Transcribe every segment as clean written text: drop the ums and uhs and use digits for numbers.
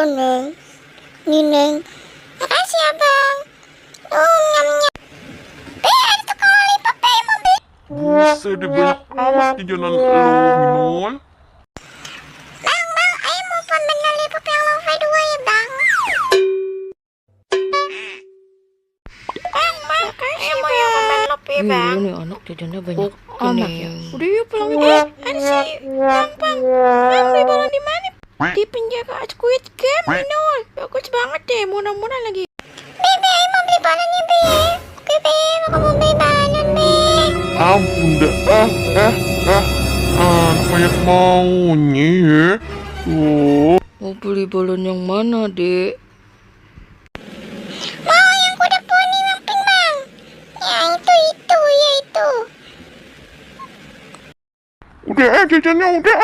Oh, Neng. Nih, Neng. Makasih ya, Bang. Nyam-nyam. Ada tukang lollipop, mau beli. Buset, deh banyak amat jajanan lo, Minol. Bang, ayo mau pembeli lollipop yang love 2 ya, Bang. Bang, kasih, Bang. Yang pembeli love ya, Bang. Nih anak jajannya banyak amat ini. ya. Udah yuk pulang yuk. Ada sih, Bang. Bang, beli balon di mana? Di penjara Squid Game, Minol. Bagus banget deh, murah-murah lagi. Bebe, ayo mau beli balonnya, Be. Oke, Be, aku mau beli balon, Be. Bunda, anak banyak maunya ya. Tuh, Mau beli balon yang mana, Dek? Mau yang kuda poni yang pink, Bang. Ya, itu. udah jajannya udah.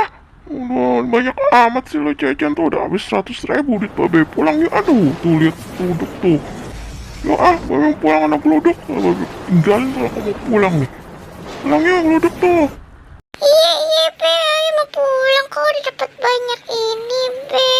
Udah banyak amat sih lo jajan tuh, udah habis 100.000 duit babe. Pulang yuk, aduh, tuh lihat produk tuh. Yuk babe pulang anak geluduk. Babe tinggalin kalau kamu pulang nih. Pulang yuk geluduk tuh. Iya, Be, ayo mau pulang. Kok udah dapat banyak ini, Be.